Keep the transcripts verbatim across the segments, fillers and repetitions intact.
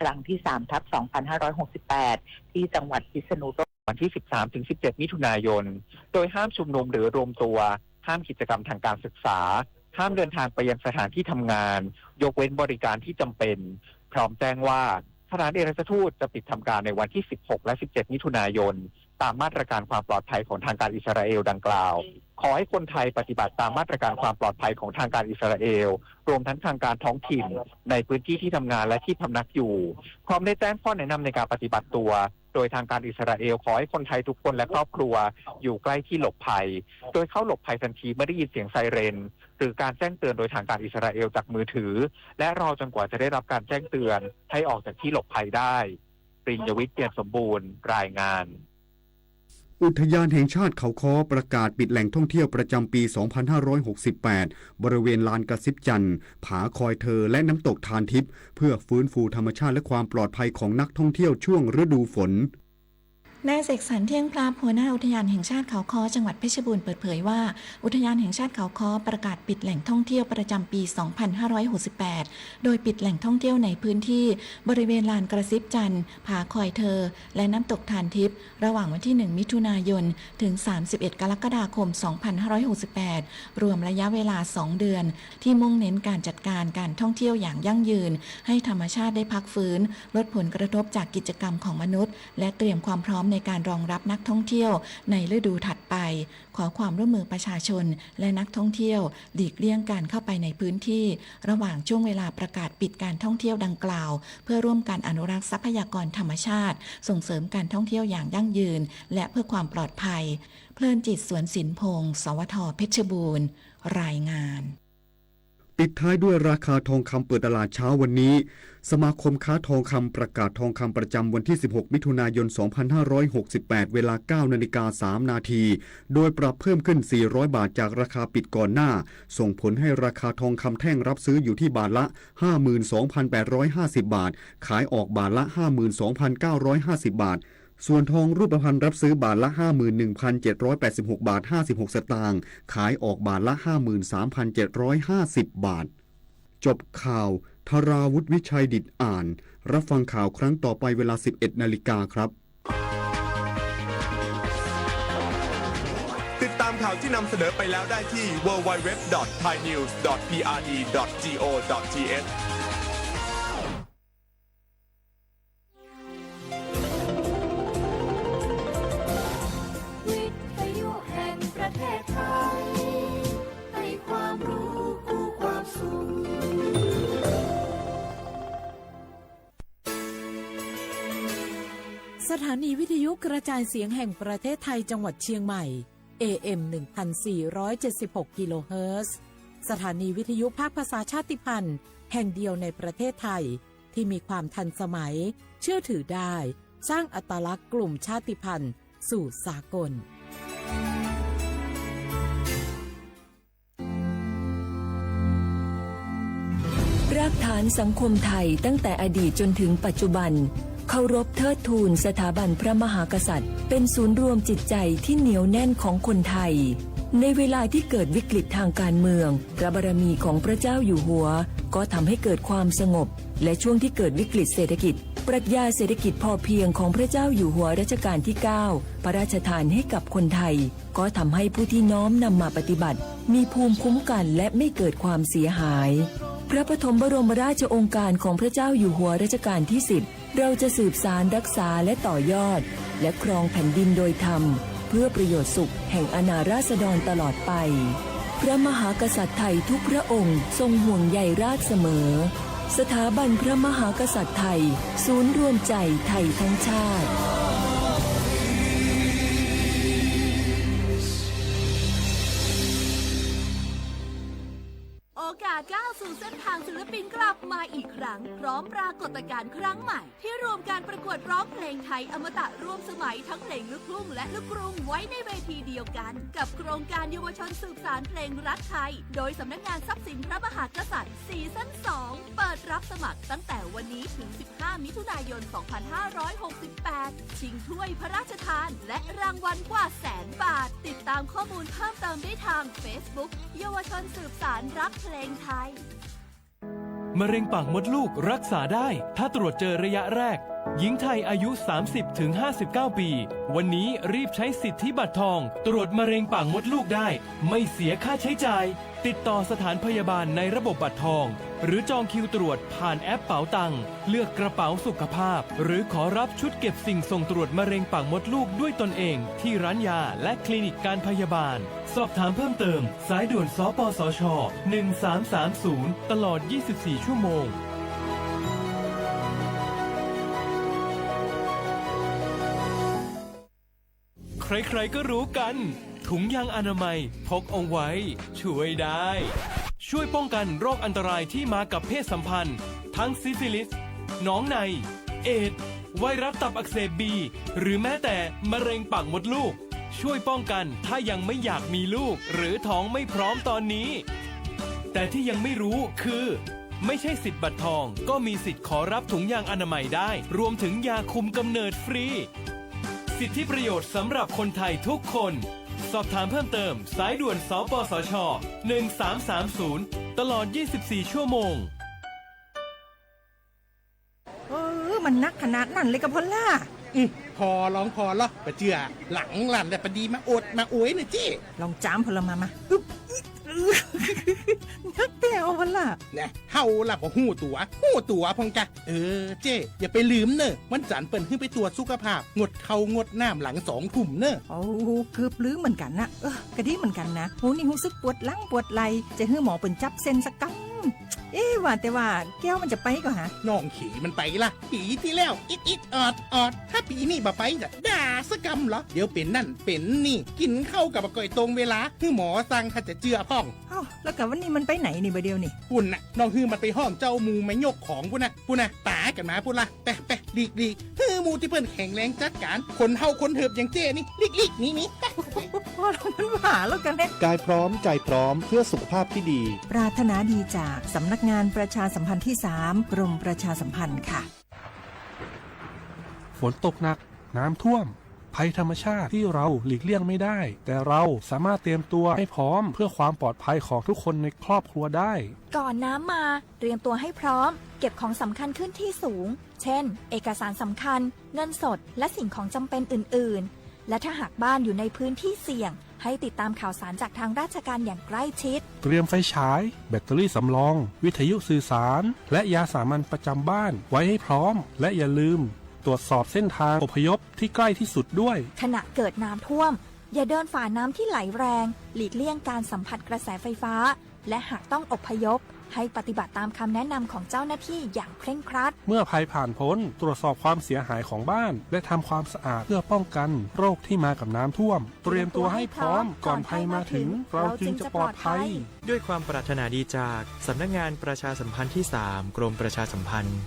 ครั้งที่สามทับสองพันห้าร้อยหกสิบแปด ที่จังหวัดพิษณุโลก วันที่สิบสามถึงสิบเจ็ดมิถุนายน โดยห้ามชุมนุมหรือรวมตัว ห้ามกิจกรรมทางการศึกษา ห้ามเดินทางไปยังสถานที่ทำงาน ยกเว้นบริการที่จำเป็น พร้อมแจ้งว่า สถานเอกอัครราชทูตจะปิดทำการในวันที่สิบหกและสิบเจ็ดมิถุนายน ตามมาตรการความปลอดภัยของทางการอิสราเอลดังกล่าว ขอให้คนไทยปฏิบัติตามมาตรการความปลอดภัยของทางการอิสราเอล รวมทั้งทางการท้องถิ่น ในพื้นที่ที่ทำงานและที่พำนักอยู่ พร้อมได้แจ้งข้อแนะนำในการปฏิบัติตัว โดยทางการอิสราเอลขอให้คนไทยทุกคนและครอบครัวอยู่ใกล้ที่หลบภัย โดยเข้าหลบภัยทันทีเมื่อได้ยินเสียงไซเรน หรือการแจ้งเตือนโดยทางการอิสราเอลจากมือถือ และรอจนกว่าจะได้รับการแจ้งเตือนให้ออกจากที่หลบภัยได้ ปิญญวิทย์ เปี่ยมสมบูรณ์ รายงาน อุทยานแห่งชาติเขาค้อประกาศปิดแหล่งท่องเที่ยวประจำปี สองพันห้าร้อยหกสิบแปด บริเวณลานกระซิบจันทร์ ผาคอยเทอ และน้ำตกทานทิพย์ เพื่อฟื้นฟูธรรมชาติและความปลอดภัยของนักท่องเที่ยวช่วงฤดูฝน นายเสกสรร เที่ยงพลับ หัวหน้าอุทยานแห่งชาติเขาค้อ จังหวัดเพชรบูรณ์ เปิดเผยว่า อุทยานแห่งชาติเขาค้อประกาศปิดแหล่งท่องเที่ยวประจำปี สองพันห้าร้อยหกสิบแปด โดยปิดแหล่งท่องเที่ยวในพื้นที่บริเวณลานกระซิบจันทร์ ผาคอยเทอ และน้ำตกทานทิพย์ ระหว่างวันที่หนึ่งมิถุนายน ถึงสามสิบเอ็ดกรกฎาคม สองพันห้าร้อยหกสิบแปด รวมระยะเวลาสองเดือน ที่มุ่งเน้นการจัดการการท่องเที่ยวอย่างยั่งยืน ให้ธรรมชาติได้พักฟื้น ลดผลกระทบจากกิจกรรมของมนุษย์ และเตรียมความพร้อมในการรองรับนักท่องเที่ยวในฤดูถัดไป ขอความร่วมมือประชาชนและนักท่องเที่ยว หลีกเลี่ยงการเข้าไปในพื้นที่ ระหว่างช่วงเวลาประกาศปิดการท่องเที่ยวดังกล่าว เพื่อร่วมกันอนุรักษ์ทรัพยากรธรรมชาติ ส่งเสริมการท่องเที่ยวอย่างยั่งยืน และเพื่อความปลอดภัย เพลินจิต สวนสินพงษ์ สวท เพชรบูรณ์ รายงาน ปิดท้ายด้วยราคาทองคำเปิดตลาดเช้าวันนี้ สมาคมค้าทองคำประกาศทองคำประจำวันที่สิบหกมิถุนายน สองพันห้าร้อยหกสิบแปด เวลาเก้านาฬิกาสามนาที โดยปรับเพิ่มขึ้นสี่ร้อยบาทจากราคาปิดก่อนหน้า ส่งผลให้ราคาทองคำแท่งรับซื้ออยู่ที่บาทละห้าหมื่นสองพันแปดร้อยห้าสิบบาท ขายออกบาทละห้าหมื่นสองพันเก้าร้อยห้าสิบบาท ส่วนทองรูปพรรณรับซื้อบาทละห้าหมื่นหนึ่งพันเจ็ดร้อยแปดสิบหกบาทห้าสิบหกสตางค์ ขายออกบาทละห้าหมื่นสามพันเจ็ดร้อยห้าสิบบาท จบข่าว ธราวุฒิ วิชัยดิษฐอ่าน รับฟังข่าวครั้งต่อไปเวลาสิบเอ็ดนาฬิกาครับ ติดตามข่าวที่นำเสนอไปแล้วได้ที่ ดับเบิลยู ดับเบิลยู ดับเบิลยู ดอท ไทยนิวส์ ดอท พีอาร์ดี ดอท จีโอ ดอท ทีเอช วิทยุแห่งประเทศไทย ให้ความรู้คู่ความสุข สถานีวิทยุกระจายเสียงแห่งประเทศไทยจังหวัดเชียงใหม่ เอเอ็ม หนึ่งพันสี่ร้อยเจ็ดสิบหกกิโลเฮิรตซ์ สถานีวิทยุภาคภาษาชาติพันธุ์แห่งเดียวในประเทศไทย ที่มีความทันสมัย เชื่อถือได้ สร้างอัตลักษณ์กลุ่มชาติพันธุ์สู่สากล รากฐานสังคมไทยตั้งแต่อดีตจนถึงปัจจุบัน เคารพเทิดทูนสถาบันพระมหากษัตริย์ เป็นศูนย์รวมจิตใจที่เหนียวแน่นของคนไทย ในเวลาที่เกิดวิกฤตทางการเมือง พระบารมีของพระเจ้าอยู่หัว ก็ทำให้เกิดความสงบ และช่วงที่เกิดวิกฤตเศรษฐกิจ ปรัชญาเศรษฐกิจพอเพียงของพระเจ้าอยู่หัวรัชกาลที่เก้า พระราชทานให้กับคนไทย ก็ทำให้ผู้ที่น้อมนำมาปฏิบัติ มีภูมิคุ้มกันและไม่เกิดความเสียหาย พระปฐมบรมราชโองการของพระเจ้าอยู่หัวรัชกาลที่สิบ เราจะสืบสานรักษาและต่อยอด และครองแผ่นดินโดยธรรม เพื่อประโยชน์สุขแห่งอาณาราษฎรตลอดไป พระมหากษัตริย์ไทยทุกพระองค์ทรงห่วงใยราษฎรเสมอ สถาบันพระมหากษัตริย์ไทย ศูนย์รวมใจไทยทั้งชาติ โอกาสก้าวสู่เส้นทางศิลปินกลับมาอีกครั้ง พร้อมปรากฏการณ์ครั้งใหม่ ที่รวมการประกวดร้องเพลงไทยอมตะร่วมสมัยทั้งเพลงลูกทุ่งและลูกกรุงไว้ในเวทีเดียวกัน กับโครงการเยาวชนสืบสานเพลงรักไทย โดยสำนักงานทรัพย์สินพระมหากษัตริย์ ซีซั่นสอง เปิดรับสมัครตั้งแต่วันนี้ถึงสิบห้ามิถุนายน สองพันห้าร้อยหกสิบแปด ชิงถ้วยพระราชทาน และรางวัลกว่าแสนบาท ติดตามข้อมูลเพิ่มเติมได้ทางเฟซบุ๊ก เยาวชนสืบสานรักเพลงไทย มะเร็งปากมดลูกรักษาได้ ถ้าตรวจเจอระยะแรก หญิงไทยอายุ สามสิบถึงห้าสิบเก้า ปี วันนี้รีบใช้สิทธิบัตรทอง ตรวจมะเร็งปากมดลูกได้ ไม่เสียค่าใช้จ่าย ติดต่อสถานพยาบาลในระบบบัตรทอง หรือจองคิวตรวจผ่านแอปเป๋าตัง เลือกกระเป๋าสุขภาพ หรือขอรับชุดเก็บสิ่งส่งตรวจมะเร็งปากมดลูกด้วยตนเอง ที่ร้านยาและคลินิกการพยาบาล สอบถามเพิ่มเติม สายด่วน สปสช. หนึ่งสามสามศูนย์ ตลอด ยี่สิบสี่ ชั่วโมง ใครๆ ก็รู้กัน ถุงยางอนามัยพกเอาไว้ ช่วยได้ ช่วยป้องกันโรคอันตรายที่มากับเพศสัมพันธ์ ทั้งซิฟิลิส หนองใน เอดส์ ไวรัสตับอักเสบบี หรือแม้แต่มะเร็งปากมดลูก ช่วยป้องกันถ้ายังไม่อยากมีลูก หรือท้องไม่พร้อมตอนนี้ แต่ที่ยังไม่รู้คือ ไม่ใช่สิทธิ์บัตรทอง ก็มีสิทธิ์ขอรับถุงยางอนามัยได้ รวมถึงยาคุมกำเนิดฟรี สิทธิประโยชน์สำหรับคนไทยทุกคน สอบถามเพิ่มเติม สายด่วน สปสช. หนึ่งสามสามศูนย์ ตลอด ยี่สิบสี่ ชั่วโมง เออ มันหนักขนาดนั้นเลยกะพ่อหล้า อืม ผ่อลองผ่อลอ บ่เจื้อ หลังลั่นแล้วปะดีมาโอดมาโอยเน่อเจ๊ ลองจ้ำพ่อหล้ามา มา อึ๊บ อึ๊บ หนักแต๊พ่อหล้า แน่ เฮาละบ่ฮู้ตั๋ว ฮู้ตั๋วพ่องกะ เออ เจ๊ อย่าไปลืมเน่อ วันจันทร์เปิ้นหื้อไปตรวจสุขภาพ งดข้าวงดน้ำหลังสองทุ่มเน่อ โอ้ เกือบลืมเหมือนกั๋นนะ เออ กะดีเหมือนกั๋นนะ หมู่นี่ฮู้สึกปวดหลังปวดไหล่ จะหื้อหมอเปิ้นจับเส้นสักกำ เอ๊ะ ว่าแต่ว่าแก้วมันจะไปก่อหา น้องเขยมันไปละ ปี๋ตี้แล้ว อิดอิดออดออด ถ้าปี๋นี่บ่ไปจะด่าสักกำเหรอ เดี๋ยวเป๋นนั่นเป๋นนี่ กิ๋นข้าวกะบ่ก่อยตรงเวลา หื้อหมอสั่งถ้าจะเจื้อพ่อง เอ้า แล้วกะวันนี้มันไปไหนนี่บ่าเดี่ยวนี่ ปุ้นน่ะ น้องหื้อมันไปฮ้องเจ้าหมู่มายกของปุ้นน่ะ ปุ้นน่ะ ต๋ากั๋นมาปุ้นละ ไป ไป หลีก หลีก หื้อหมู่ตี้เปิ้นแข็งแรงจัดก๋าน คนเฒ่าคนเถิบอย่างเจ๊นี่ หลีก หลีก หนี หนี ไป พ่อหล้ามันว่าแล้วกั๋นแน่ กายพร้อม ใจพร้อม เพื่อสุขภาพที่ดี ปรารถนาดีจากสำนักงานประชาสัมพันธ์ที่สาม กรมประชาสัมพันธ์ค่ะ ฝนตกหนัก น้ำท่วม ภัยธรรมชาติที่เราหลีกเลี่ยงไม่ได้ แต่เราสามารถเตรียมตัวให้พร้อมเพื่อความปลอดภัยของทุกคนในครอบครัวได้ ก่อนน้ำมา เตรียมตัวให้พร้อม เก็บของสำคัญขึ้นที่สูง เช่น เอกสารสำคัญ เงินสด และสิ่งของจำเป็นอื่นๆ และถ้าหากบ้านอยู่ในพื้นที่เสี่ยง ให้ติดตามข่าวสารจากทางราชการอย่างใกล้ชิด เตรียมไฟฉาย แบตเตอรี่สำรอง วิทยุสื่อสาร และยาสามัญประจำบ้านไว้ให้พร้อม และอย่าลืมตรวจสอบเส้นทางอพยพที่ใกล้ที่สุดด้วย ขณะเกิดน้ำท่วม อย่าเดินฝ่าน้ำที่ไหลแรง หลีกเลี่ยงการสัมผัสกระแสไฟฟ้า และหากต้องอพยพ ให้ปฏิบัติตามคำแนะนำของเจ้าหน้าที่อย่างเคร่งครัด เมื่อภัยผ่านพ้น ตรวจสอบความเสียหายของบ้าน และทำความสะอาดเพื่อป้องกันโรคที่มากับน้ำท่วม เตรียมตัวให้พร้อมก่อนภัยมาถึง เราจึงจะปลอดภัย ด้วยความปรารถนาดีจากสำนักงานประชาสัมพันธ์ที่สาม กรมประชาสัมพันธ์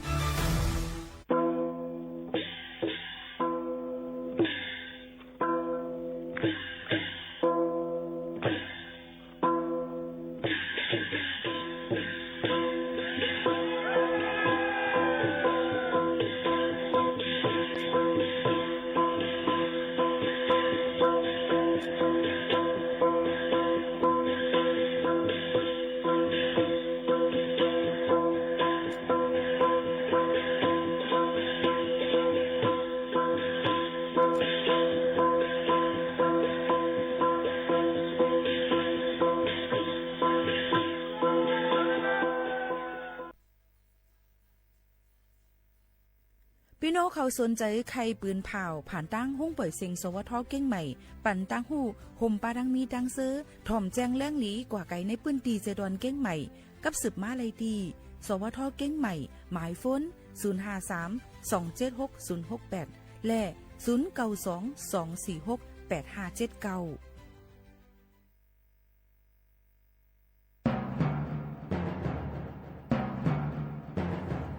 ปี้น้องเขาสนใจ๋ใค่ปืนผ่าว ผ่านตางห้องป่อยเสียง สวท เกียงใหม่ ปันตางฮู้ ห่มปาดังมีดังเซอ ถ่อมแจ้งแหล่งหลีกว่าไก๋ในปื้นตี้เจดอนเกียงใหม่ กับสืบมาลัยตี้ สวท เกียงใหม่ หมายโฟน ศูนย์ห้าสาม สองเจ็ดหก ศูนย์หกแปด และ ศูนย์เก้าสอง สองสี่หก แปดห้าเจ็ดเก้า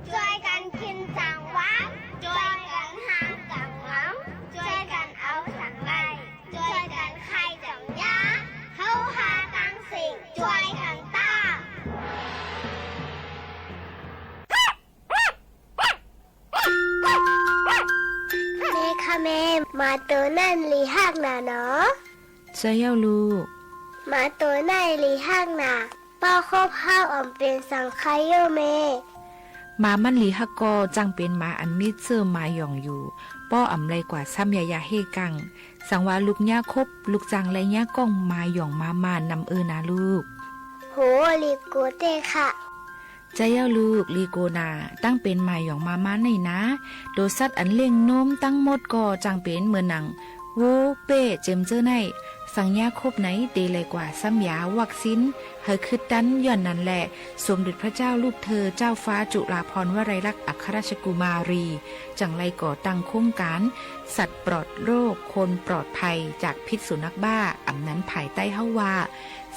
จ้วยกั๋นกิ๋นจ๋างวาง จ้วยกั๋นฮังจ๋างงาม จ้วยกั๋นเอาจ๋างได้ จ้วยกั๋นใค่จ๋างยาก เฮาฮาตังสิ่ง จ้วยกั๋นต้าน แม่คะแม่ หมาตั๋วนั้นหลีฮักหนาเนาะ ใจ้เย้าลูก หมาตั๋วนั้นหลีฮักหนา เป้าคบเฮาอ่อมเป๋นสังใค่เย้าแม่ หมามันหลีฮักก็ จั้งเป๋นหมาอันมีจื้อหมาหย่องอยู่ ป้ออ่ำไลกว่าซ้ำยาหย่าเฮ่กั้ง สังว่าลุกเยียะคบ ลุกจั้งไลเยียะก้องหมาหย่องหมาม่านำเออนาลูก โห หลีกั๋วเต๊อะค่ะ ใจ้เย้าลูก หลีกั๋วนา ตังเป๋นหมาหย่องหมาม่าไน่นา ตั๋วสัตว์อันเลี้ยงโน้มตังหมดก็จั้งเป๋นเหมือนหนัง วัว เป๊ะ เจมเจ้อไน่ สังเยียะคบไหนเต๋ไลกว่าซ้ำยาวัคซีน หื้อขึดตัน ย้อนนั้นแหละ สมเด็จพระเจ้าลูกเธอ เจ้าฟ้าจุฬาภรณ์วลัยลักษณ์อัครราชกุมารี จั้งไลก่อตั้งโครงก๋าน สัตว์ปลอดโรค คนปลอดภัยจากพิษสุนัขบ้า อ่ำนั้นผายใต้เฮ้าว่า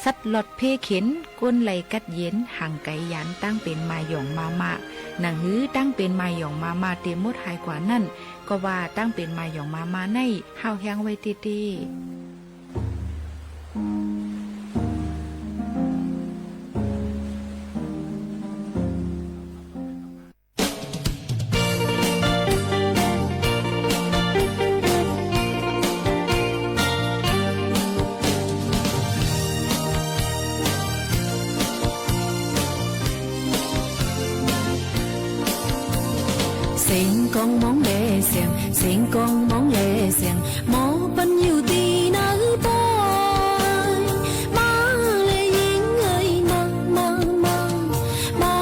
สัตว์หลอดเพ่เข็ญ ก้นไลกัดเย็น ห่างไก๋ยานตังเป๋นหมาหย่องหมาม่า หนังหื้อตังเป๋นหมาหย่องหมาม่าเต๋หมดหายกว่านั้น ก็ว่าตังเป๋นหมาหย่องหมาม่าไน่ ห้าวแฮ้งไว้เต๊ๆ เสียงกองมองแลเสียง เสียงกองมองแลเสียง หมอปันอยู่ตี้ไหนปอย มาแลญิงเอ๋ย มา มา มา มา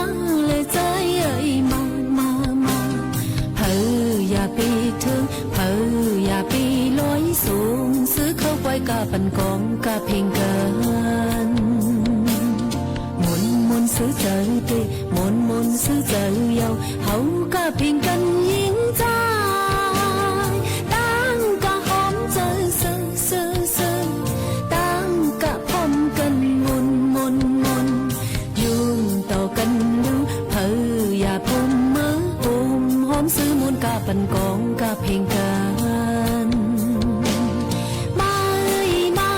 แลใจ๋เอ๋ย มา มา มา เผยอย่าไปเถิง เผยอย่าไปลอย ส่งซื้อเข้าไปก้าปันกองก้าเพลงกั๋น มนต์มนต์ซื้อใจ๋เต๊อะ มนต์มนต์ซื้อใจ๋เย้า เฮาก้าเพลงกั๋นญิงจ๋าย ตั้งก้าหอมใจ๋เซอะ เซอะ เซอะ ตั้งก้าพร้อมกั๋น มนต์มนต์มนต์ ยุ่งต่อกั๋นดู เผยอย่าพมเมอ หอมหอมซื้อมนต์ก้าปันกองก้าเพลงกั๋น มาเอ๋ยมา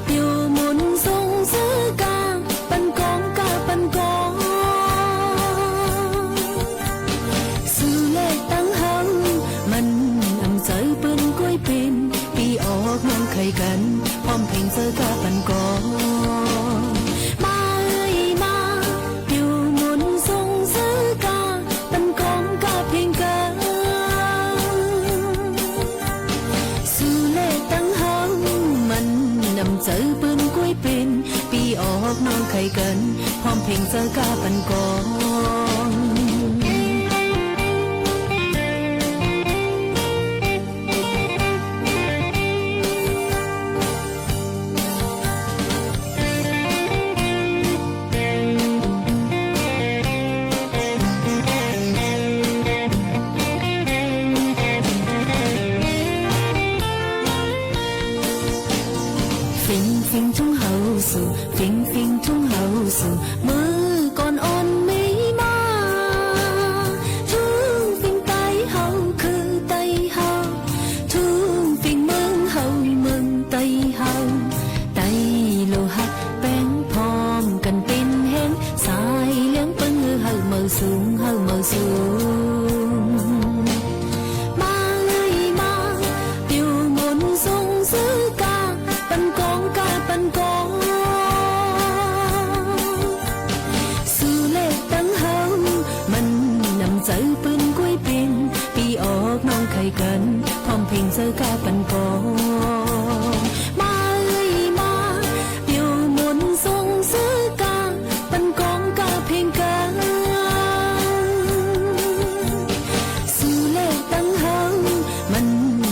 เปียวมนต์ส่งซื้อก้าปันกองก้าปันกอง สูแลตังเฮา มันอ่ำใจ๋เปิ้นก้วยเป๋น ปี้ออกน้องใค่กั๋น พร้อมเพลงใจ๋ก้าปันกอง มาเอ๋ยมา เปียวมนต์ส่งซื้อก้าปันกองก้าเพลงกั๋น สูแลตังเฮา มันอ่ำใจ๋เปิ้นก้วยเป๋น ปี้ออกน้องใค่กั๋น พร้อมเพลงใจ๋ก้าปันกอง เพ็งเพ็งทุ่งเฮาสู่ เพ็งเพ็งทุ่งเฮาสู่ เมื่อก่อนอ่อนมีมา ทุ่งเพ็งใต้เฮาคือใต้เฮา ทุ่งเพ็งเมืองเฮาเมืองใต้เฮา ใต้โลหักแป้งพร้อมกั๋นเป๋นแฮง สายเลี้ยงเปิ้งเฮาเฮาเมือสูง เฮาเมือสูง มาเอ๋ยมา เปียวมนต์ส่งซื้อก้าปันกองก้าปันกอง สูแลตังเฮา มันอ่ำใจ๋เปิ้นก้วยเป๋น ปี้ออกน้องใค่กั๋น พร้อมเพลงใจ๋ก้าปันกอง มาเอ๋ยมา เปียวมนต์ส่งซื้อก้าปันกองก้าเพลงกั๋น สูแลตังเฮา มัน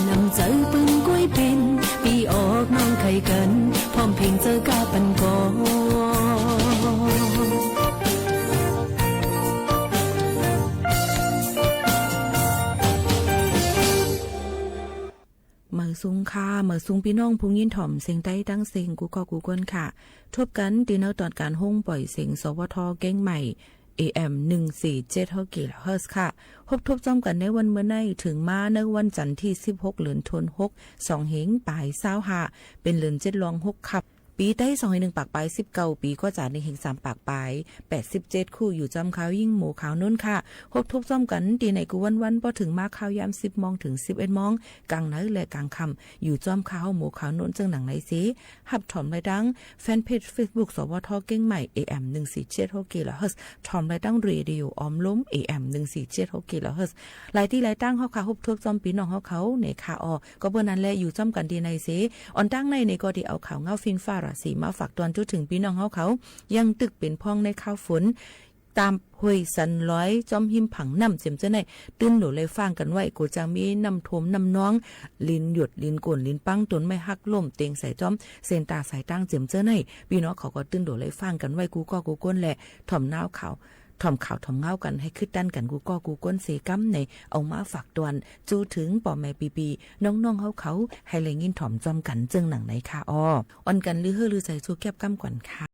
อ่ำใจ๋เปิ้นก้วยเป๋น ปี้ออกน้องใค่กั๋น พร้อมเพลงใจ๋ก้าปันกอง เมือสูงค่ะ เมือสูงปี้น้องผู้ยินถ่อมเสียงใต้ตังเสียงกู้ก้อกู้คนค่ะ ทบกั๋นตี้เนินตอนก๋านห้องป่อยเสียง สวท เกียงใหม่ เอเอ็ม หนึ่งสี่เจ็ด กิโลเฮิรตซ์ค่ะ พบทบจ้อมกั๋นในวันเมื่อไนถึงมาในวันจันทร์ตี้สิบหก เดือนธันวาคม สองเฮงป๋ายซาวห้า เป๋นเดือนเจ็ดลองหกคับ ปีใต้สองเฮงหนึ่งปากปายสิบเก้า ปีก๋วยจ๋าหนึ่งเฮงสามปากปายแปดสิบเจ็ดคู่ อยู่จ้อมข่าวญิงหมู่ข่าวโน้นค่ะ ฮบทบจ้อมกั๋นตี้ไหนกู้วันๆ ปอเถิงมาข่าวยามสิบโมงเถิงสิบเอ็ดโมง ก๋างในและก๋างค่ำ อยู่จ้อมข่าวหมู่ข่าวโน้นเจิ่งหนังไหนเส ฮับถอมได้ตังแฟนเพจเฟซบุ๊ก สวท เกียงใหม่ เอเอ็ม หนึ่งสี่เจ็ดหกกิโลเฮิรตซ์ ถอมได้ตังเรดิโออ้อมลม เอเอ็ม หนึ่งสี่เจ็ดหกกิโลเฮิรตซ์ หลายตี้หลายตางเฮาค่ะ ฮบทบจ้อมปี้น้องเฮาเขาในค่ะอ้อ ก็เปิ้นนั้นแหละ อยู่จ้อมกั๋นตี้ไหนเส อ่อนตางในนี่ก็ได้เอาข่าวเหงาฟิ้งฟ้าราศีมาฝากตวนจู๊เถิงปี้น้องเฮาเขา ยังตึกเป๋นพ่องในข่าวฝน ต๋ามห้วยสันลอย จ้อมฮิมผังน้ำเจียมเจ้อไหน ตื่นหลูไหล่ฟังกั๋นไว้ ก็จะมีน้ำท่วมน้ำนอง ลินหยด ลินโก๋น ลินปัง ต้นไม้หักล้ม เตียงใส่จ้อม เส้นต๋าสายตางเจียมเจ้อไหน ปี้น้องเขาก็ตื่นหลูไหล่ฟังกั๋นไว้ กู้ก้อกู้ก้นแหละ ถอมหนาวข่าว ถอมข่าวถอมเหงากั๋น หื้อคึดตันกั๋น กู้ก้อกู้ก้นเสก้ำใน เอามาฝากตวน จู๊เถิงป้อแม่ปี้ๆ น้องๆ เฮาเขา หื้อได้ยินถอมจ้อมกั๋นเจิ่งหนังไหนค่ะอ้อ อ่อนกั๋นลือเฮ่อลือใจ๋ สู้แก็บก้ำก่อนค่ะ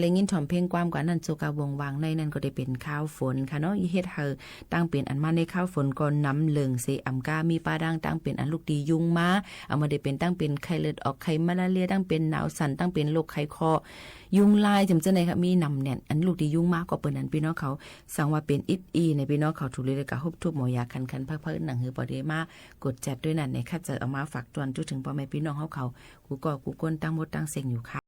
ได้ยินถ่อมเพลงความกว่านั้น โจกาวงวางในนั้นก็ได้เป๋นข่าวฝนค่ะเนาะ เฮ็ดหื้อตั้งเป๋นอันมาในข่าวฝนก็นำเลิงเสอำก้า มีป้าดั้งตั้งเป๋นอันลูกตี้ยุงมา เอามาได้เป๋นตั้งเป๋นไข้เลือดออก ไข้มาลาเรีย ตั้งเป๋นหนาวสั่น ตั้งเป๋นโรคไข้คอ ยุงลาย เจียมเจ้อไหนค่ะ มีนำแน่น อันลูกตี้ยุงมาก็เปิ้นอันปี้น้องเขา สังว่าเป๋นอิดอี้ในปี้น้องเขา ถูกเลยกะฮบทุบหมอยาคันๆ พักๆ หนังหื้อปอดีมากดแจ็ดด้วยนั่นเนี่ยค่ะ จะเอามาฝากตวนจุ๊เถิงป้อแม่ปี้น้องเฮาเขา กู้ก้อกู้ก้นตั้งหมดตั้งเซ็งอยู่ค่ะ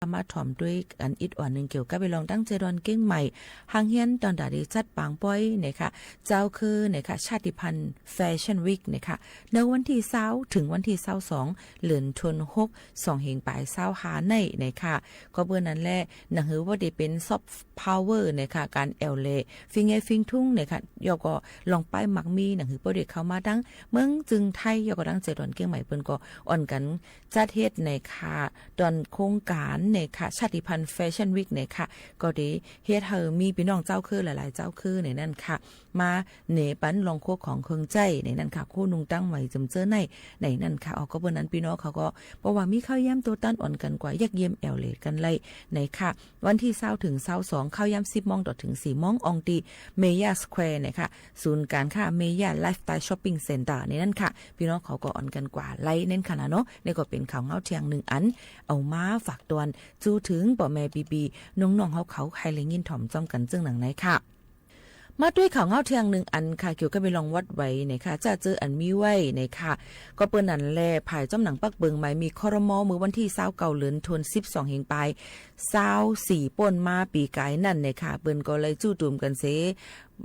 มาถ่อมตวยกั๋นอีกอ่อนนึ่งเกี่ยวกับเรื่องตางเจดอนเจียงใหม่ ห้างเฮียนต๋อนตาดีจัดปางป้อยนะคะ เจ้าคือนะคะ ชาติพันธุ์แฟชั่นวีคนะคะ ในวันตี้ซาวเถิงวันตี้ซาวสอง เดือนธันวาคม สองเฮงป๋ายซาวห้าในนะคะ ก็เปื้อนั้นแหละ หนังหือว่าได้เป๋นซอฟต์พาวเวอร์นะคะ ก๋านแอ่วแหล่ ฟิงเงยฟิงทุงนะคะ แล้วก็ลองป้ายมักมี หนังหือว่าได้เข้ามาตังเมืองเจียงไฮ้ แล้วก็ตางเจดอนเจียงใหม่เปิ้นก็อ่อนกั๋น จัดเฮ็ดนะคะ ต๋อนโครงก๋านนะคะ ชาติพันธุ์แฟชั่นวีคนะคะ ก็ได้เฮ็ดหื้อมีปี้น้องเจ้าคือหลายๆ เจ้าคือในนั้นค่ะ มาเนปันลองครัวของเครื่องใจ๊ในนั้นค่ะ คู่นุ่งตั้งไหวเจิมเจ้อใน ในนั้นค่ะ ออกก็เปื้อนั้นปี้น้องเขาก็ เพราะว่ามีข้าวแย้มตัวตันอ่อนกั๋นกว่า เยี่ยมแอ่วแหล่กั๋นไล่ในค่ะ วันตี้ซาวเถิงซาวสอง ข้าวแย้มสิบโมงต่อเถิงสี่โมง อ่องตี้เมเยียสแควร์นะคะ ศูนย์ก๋านค้าเมเยียไลฟ์สไตล์ช็อปปิ้งเซ็นเตอร์ในนั้นค่ะ ปี้น้องเขาก็อ่อนกั๋นกว่าไล่ในนั้นค่ะนะเนาะ นี่ก็เป๋นข่าวเงาเที่ยงนึ่งอัน เอามาฝากตวน จู๊เถิงป้อแม่ปี้ๆ น้องๆ เฮาเขา หื้อได้ยินถ่อมจ้อมกั๋นเจิ่งหนังในค่ะ มาตวยข่าวเงาเที่ยงนึ่งอันค่ะ เกี่ยวกับเรื่องวัดไหวนะคะ จะเจออันมีไว้นะคะ ก็เปื้อนั้นแหละ ภายใต้หนังปักเปิงหมายมีค รม. เมื่อวันตี้ซาวเก้า เดือนธันวาคม สองเฮงป๋ายซาวสี่ ป้นมาปี๋ก๋ายนั้นนะคะ เปิ้นก็เลยจู๊ตูมกั๋นเส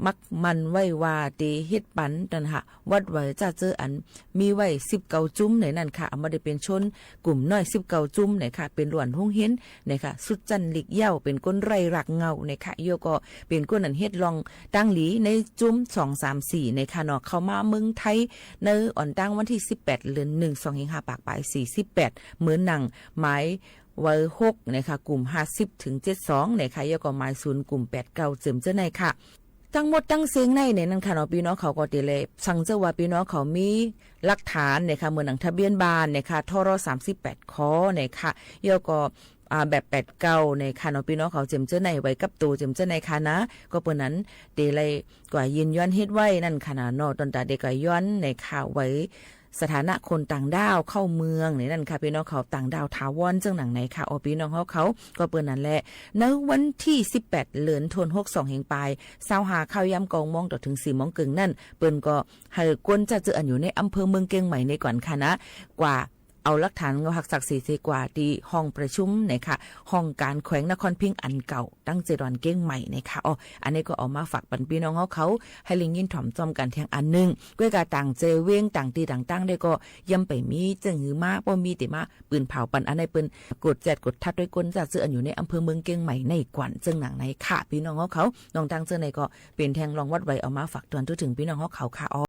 มักมั่นไว้ว่าจะเฮ็ดปันตันหะ วัดไหวจะเจออันมีไว้สิบเก้าจุ้มในนั้นค่ะ เอามาได้เป๋นชนกลุ่มน้อยสิบเก้าจุ้มนะคะ เป๋นหลวนโฮงเฮียนนะคะ สุดจั้นหลีกเย้า เป๋นคนไร้รากเหง้านะคะ แล้วก็เป๋นคนอันเฮ็ดลองตั้งดีในจุ้มสอง สาม สี่นะคะเนาะ เข้ามาเมืองไทยในอ่อนตางวันตี้สิบแปด เดือนหนึ่ง สองเฮงห้าปากป๋ายสี่สิบแปด เหมือนหนังหมาย ไว้หกนะคะ กลุ่มห้าสิบเถิงเจ็ดสองนะคะ แล้วก็หมายศูนย์กลุ่มแปดเก้า เจิมเจ้อในค่ะ ตังหมดตังเซ้งในในนั้นค่ะเนาะ ปี้น้องเขาก็จะแลสั่งเจ้าว่าปี้น้องเขามีหลักฐานนะคะ เหมือนหนังทะเบียนบ้านนะคะ ทร สามสิบแปด ข นะคะ แล้วก็ อ่า แบบแปดเก้านะคะเนาะ ปี้น้องเขาเจิมเจ้อในไว้กับตั๋วเจิมเจ้อในค่ะนะ ก็เปื้อนั้นจะได้กว่ายินยอมเฮ็ดไว้นั่นค่ะนะเนาะ ต๋อนตาได้กว่าย้อนนะคะ ไว้ สถานะคนต่างด้าวเข้าเมืองในนั้นค่ะ ปี้น้องเขาต่างด้าวถาวรเจิ่งหนังในค่ะ ออ ปี้น้องเฮาเขา ก็เปื้อนั้นแหละ ในวันตี้สิบแปด เดือนธันวาคม สองเฮงป๋ายซาวห้า ข้าวแย้มเก้าโมงต่อเถิงสี่โมงเกิ่งนั้น เปิ้นก็หื้อคนจะเจออันอยู่ในอำเภอเมืองเจียงใหม่ในก่อนค่ะนะ กว่าเอาหลักฐานเงาหักศักดิ์ศรีเสกว่าตี้ห้องประชุมนะคะ ห้องก๋านแขวงนครพิงค์อันเก่า ตางเจดอนเจียงใหม่นะคะ ออ อันนี้ก็เอามาฝากปันปี้น้องเฮาเขา หื้อได้ยินถ่อมจ้อมกั๋นเที่ยงอันนึ่ง ก้วยกาต่างเจเวียงต่างตี้ต่างตั้งได้ก็ยังไปมีเจิ่งหื้อมา บ่มีตี้มาปืนเผาปัน อันนี้เปิ้นกดแจ๊ดกดทัดตวยคนจะเจออันอยู่ในอำเภอเมืองเจียงใหม่ในก่อนเจิ่งหนังในค่ะ ปี้น้องเฮาเขา น้องตางเจอในก็เป๋นแทงลองวัดไหวเอามาฝากตวนทั่วเถิงปี้น้องเฮาเขาค่ะ ออ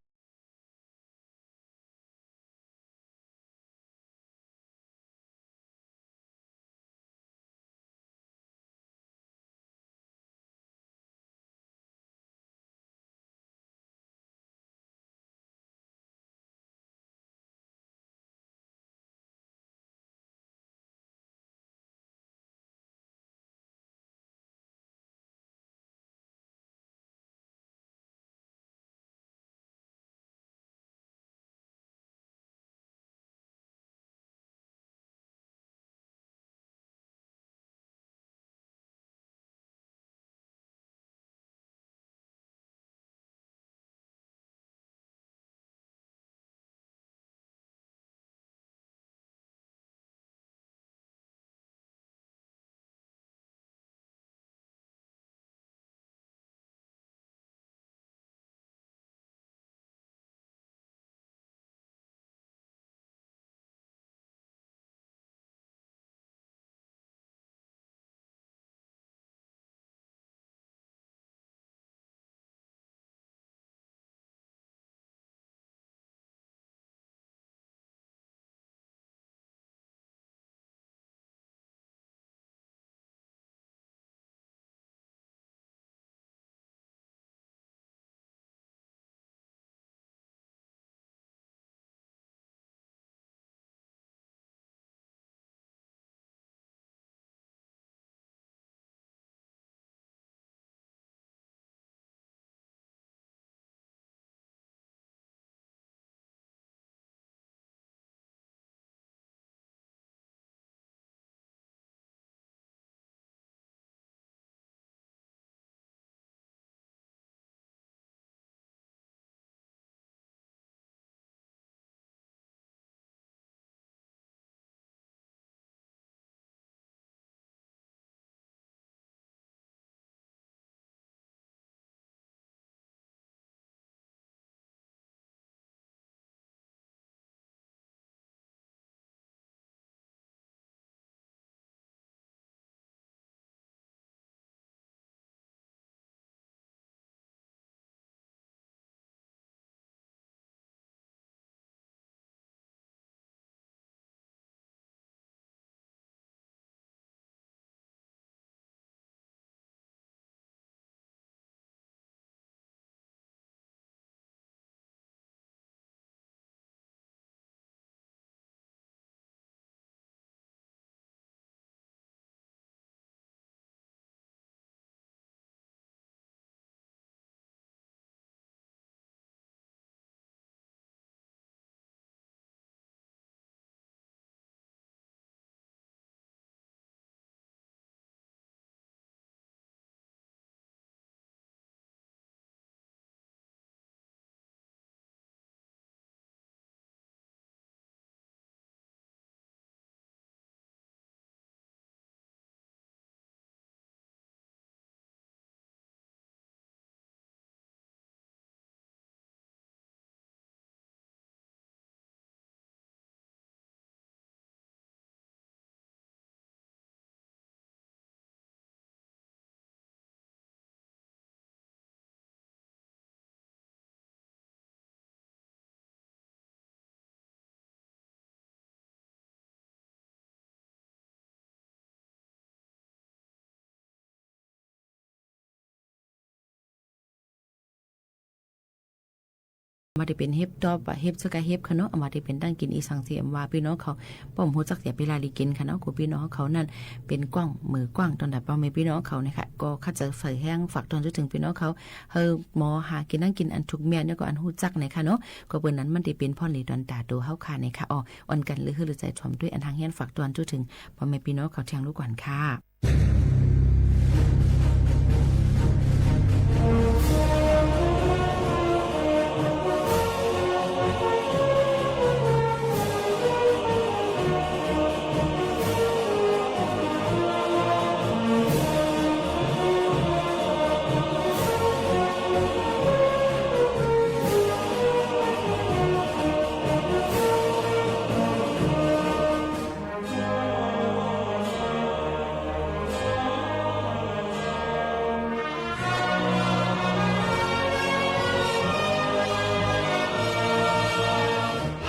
บ่ว่าจะเป๋นเห็บต๊อบอะ เห็บเสื้อกาเห็บค่ะเนาะ บ่ว่าจะเป๋นตั้งกิ๋นอีสังสี่ บ่าปี้น้องเขาป้อมฮู้จักเสียเป๋นลาลีกิ๋นค่ะเนาะ กู่ปี้น้องเขานั้นเป๋นกว้าง มือกว้าง ตอนใดป้อแม่ปี้น้องเขาเนี่ยค่ะ ก็ขัดใจ๋ใฝ่แฮง ฝากตอนจุเถิงปี้น้องเขา หื้อหมอหากิ๋นตั้งกิ๋นอันถูกเมียด แล้วก็อันฮู้จักเนี่ยค่ะเนาะ ก็เป๋นนั้นมันจะเป๋นพ่อเหลียวตอนต๋าตั๋วเฮาค่ะเนี่ยค่ะ อ้อ อ่อนกั๋นลือหื้อลือใจ๋ถ่อมด้วย อันทางเฮียนฝากตอนจุเถิงป้อแม่ปี้น้องเขาเตียงลูกก่อนค่ะ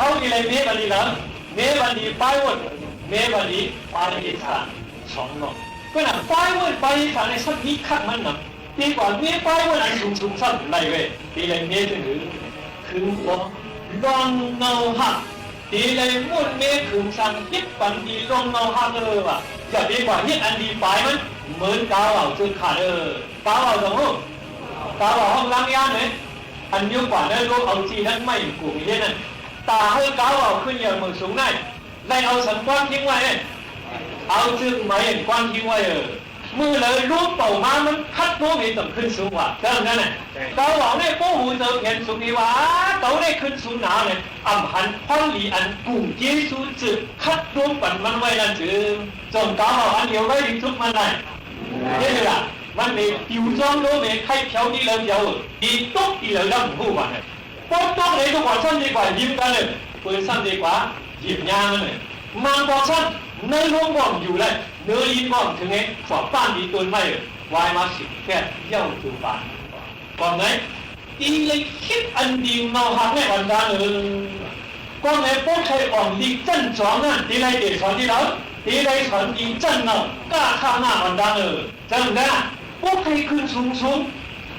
เฮาดีเลยเมวันดีละ เมวันดีไปเวิ้น เมวันดีไปอีสานสองเนาะ ก็น่ะไปเวิ้นไปอีสานในสักนิดคักมันเนาะ ดีกว่าเมไปเวิ้นอันสูงๆ ซ้ำได้เว้ย ดีเลยเมจะหื้อ คือว่าล่องเงาฮัก ดีเลยม่วนเมขึงสังคิดปันดีล่องเงาฮักเออว่ะ อย่าดีกว่าเฮ็ดอันดีปายมัน เหมือนกาเหว่าจึกขาดเออ กาเหว่าสองลูก กาเหว่าห้องล้างย้านเนี่ย อันเดียวกว่าเนอะ ลูกเอาจี้นักไม้กู่เฮ็ดนั่น ต๋าหื้อกาเหว่าขึ้นเยียะเหมือนสูงได้ ได้เอาสังกว้านทิ้งไว้เนี่ย เอาจึกไม้กว้านทิ้งไว้เออ มื้อเลยลูกเป่ามามันคัดโน้มเห็นต้องขึ้นสูงว่ะ เรื่องนั้นน่ะ กาเหว่าเนี่ย โป้หูเจอเห็นสูงดีว่า เต๋าได้ขึ้นสูงหนาเนี่ย อ่ำหันพ่อนหลีอันกุ่งเจซูจึกคัดโน้มปันมันไว้นั่นจึง จ่องกาเหว่าอันเดียวไว้ดีทุกมันได้ เนี่ยล่ะ มันเมปิวจ้องโน้มเมใคร่เผียวดีเลยเดียว ดีตกดีเลยดำหู้ว่าเนี่ย ปดตกเลยก็กว่าซ้ำดีกว่ายิ้มกั๋นเลย เปิดซ้ำดีกว่าหยิบยามันเลย มังกรซ้ำ ในโรงบ่อนอยู่เลย เนื้อยินบ่อนถึงไง สอบป้านดีตนไม่เลย วายมาสิบแปดเย้าตูปาน ก่อนไหน ตีเลยคิดอันดีเงาหักแน่อ่อนดาเลย ก่อนไหนพวกไทยอ่อนดีจั้นสองนั่น ตีเลยเตะสอนดีแล้ว ตีเลยสอนดีจั้นเงา กล้าข้ามหน้าอ่อนดาเลย จำได้ พวกไทยขึ้นสูงสูง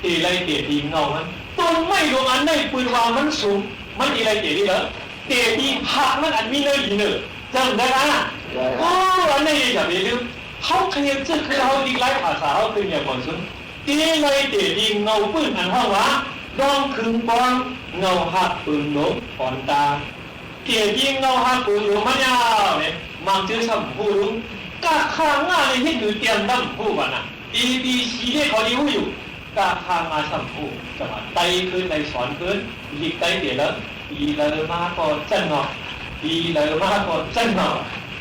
เตะไรเตะดีเงามัน ต้นไม้ดวงอันได้ปืนว่ามันสูง มันเตะไรเตะดีเหรอ เตะดีหักมันอันมีเนื้อดีเนอะ จำได้นะ ได้ครับ โอ้ อันนี้อย่าไปลืม เขาเคยเจอคือเขาดีไล่ภาษาเขาคืออย่างก่อนสุด เตะไรเตะดีเงาปืนอันห้องว่า ดองขึงปอง เงาหักปืนหลงอ่อนตา เตะดีเงาหักปืนหลงมันยาวเนี่ย มังจื้อซ้ำผู้รู้ กล้าข้างหน้าในที่ถือเตรียมดำผู้วันน่ะ เอ บี ซี เนี่ยเขาดีรู้อยู่ กล้าข้างมาซ้ำผู้ จะมาไต่ขึ้นในสอนขึ้น หยิกไต่เต๋ยแล้ว ปีเลยมาก็จั้นเนาะ ปีเลยมาก็จั้นเนาะ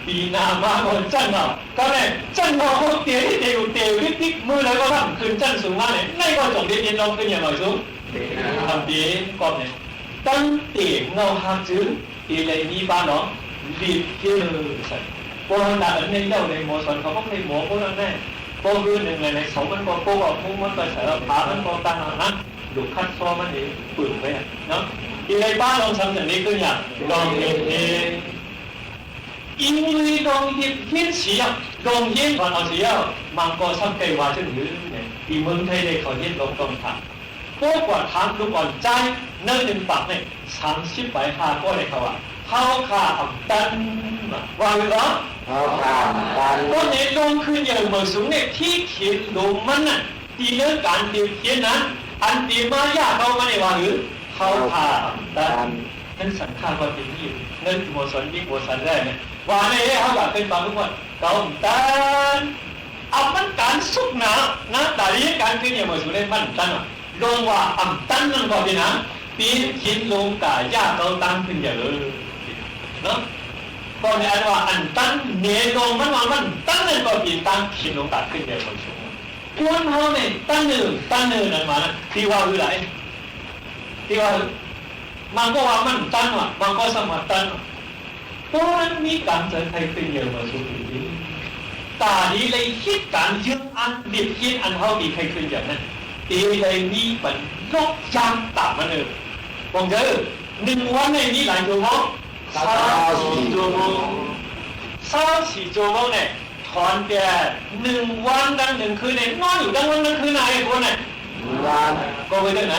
ปีหน้ามาก็จั้นเนาะ ก็แม่จั้นเนาะ พวกเต๋ยที่เต๋ยอยู่เต๋ยติ๊กติ๊ก มือเลยก็ทำขึ้นจั้นสูงมาเนี่ย ในก็จงได้เรียนลองขึ้นอย่างหน่อยสูง ทำดีก็เนี่ย ตั้งเต๋ยเงาหักจื้อ เต๋ยเลยมีบ้านเนาะ หลีกเยอะใส่ เพราะว่าหลักอันนี้เล่าในหมอสอนเขาก็เคยหมอพวกนั้นแน่ ก็คือหนึ่งในในเสามันก็โป๊กออก มุ้งมันก็ใส่แล้ว ผามันก็ตั้งเอานะ หลุดคัดซ้อมันเอง ปึ่งไว้อะเนาะ เต๋ยเลยบ้านลองทำอย่างนี้ขึ้นอย่าง ลองเรียนเอง อิงลุยลองเรียนเฮียนเสีย ลองเฮียนก่อนเอาเสีย มังก็ซ้ำไกลว่าจะหือเนี่ย ที่เมืองไทยได้เขาเฮียนลองต้องทำ โป๊กว่าถามลูกอ่อนใจ๊ ในหนึ่งปากเนี่ย สามสิบปลายห้าก็ได้เขาว่า เฮาข้าอ่ำตัน ว่าหื้อเหรอ เฮาข้าอ่ำตัน ก็ในลงขึ้นอย่างเหมือนสูงเนี่ย ตี้เขียนลงมันน่ะ ตี้เรื่องก๋านเตรียมเขียนนั้น อันเตรียมมาย่าเก่ามันเนี่ยว่าหื้อ เฮาข้าอ่ำตัน นั่นสังฆาก็เตรียมนี่ นั่นหมอสอนยิ่งหมอสอนได้เนี่ย ว่าในเฮาอยากเป็นบางคน เก่าอ่ำตัน อ่ำมันก๋านสุกหนา นะ ต๋าดีก๋านขึ้นอย่างเหมือนสูงเนี่ยมันตันอ่ะ ลงว่าอ่ำตันนั่นก็เป๋นนะ ปีนขินลงก่าย่าเก่าตั้งขึ้นอย่าเลย เนาะ ก็ในอันว่าอ่ำตัน เนลงมันว่ามันตันนั่นก็เป๋นตั้งขินลงก่าขึ้นอย่าเลย คนเฮาเนี่ยตันเนิน ตันเนินนั่นมานะ ตี้ว่าหื้อไหน ตี้ว่าหื้อ มังก็ว่ามันตันว่ะ มังก็สามารถตันว่ะ เพราะนั้นมีก๋านเจอใคร่ขึ้นเยียะมาสู่ปี๋นี้ ต๋าดีเลยคิดก๋านเยื้องอันเบียดเบียนอันเฮาตี้ใคร่ขึ้นเยียะนั้น เต๋ยเลยมีปันลกยามต๋ามมันเออ ผมเจอ หนึ่งวันในมีหลายชั่วโมง ซาวสี่ชั่วโมง ซาวสี่ชั่วโมงเนี่ย ถอนแต่หนึ่งวันกังหนึ่งคืนเนี่ย นอนอยู่ตังวันตังคืนน่ะ ไอ้คนน่ะ หนึ่งวัน ก็ไปเรื่องไหน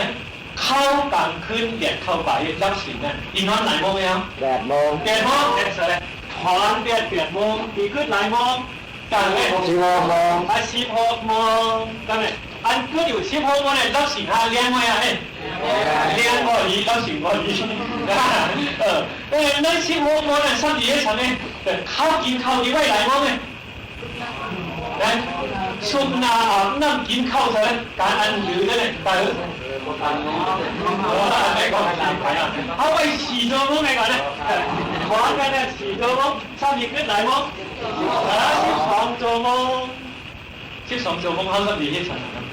เข้ากลางคืนเดียดเข้าไปฮับศีลนั่น ตี้นอนหลายโมงแล้ว แปดโมง แปดโมง เอ๊ะ เสร็จแล้ว ถอนเดียดแปดโมง ตี้กึ๊ดหลายโมง กลางคืน สิบหกโมง อ่ะ สิบหกโมง กลางคืน อันกึ๊ดอยู่สิบหกโมงเนี่ย ฮับศีลห้าเลี้ยงไว้อ่ะเนี่ย เลี้ยงบ่ดี ฮับศีลบ่ดี เออ เออ ในสิบหกโมงเนี่ย ซ้ำดีให้ฉันเนี่ย แต่ข้าวกิ๋นข้าวดีไว้หลายโมงเนี่ย นะ ซุมนาอาบน้ำกิ๋นข้าวเสร็จ ก๋านอันหื้อนั่นแหละ ไป เออ ไปก่อน ไปก่อน เอาไปสี่ชั่วโมงไปก่อนนะ ขอกันนะ สี่ชั่วโมง ซ้ำดีกึ๊ดหลายโมง เออ สิบสองชั่วโมง สิบสองชั่วโมง เฮาซ้ำดีเฮ็ดสังฆกรรม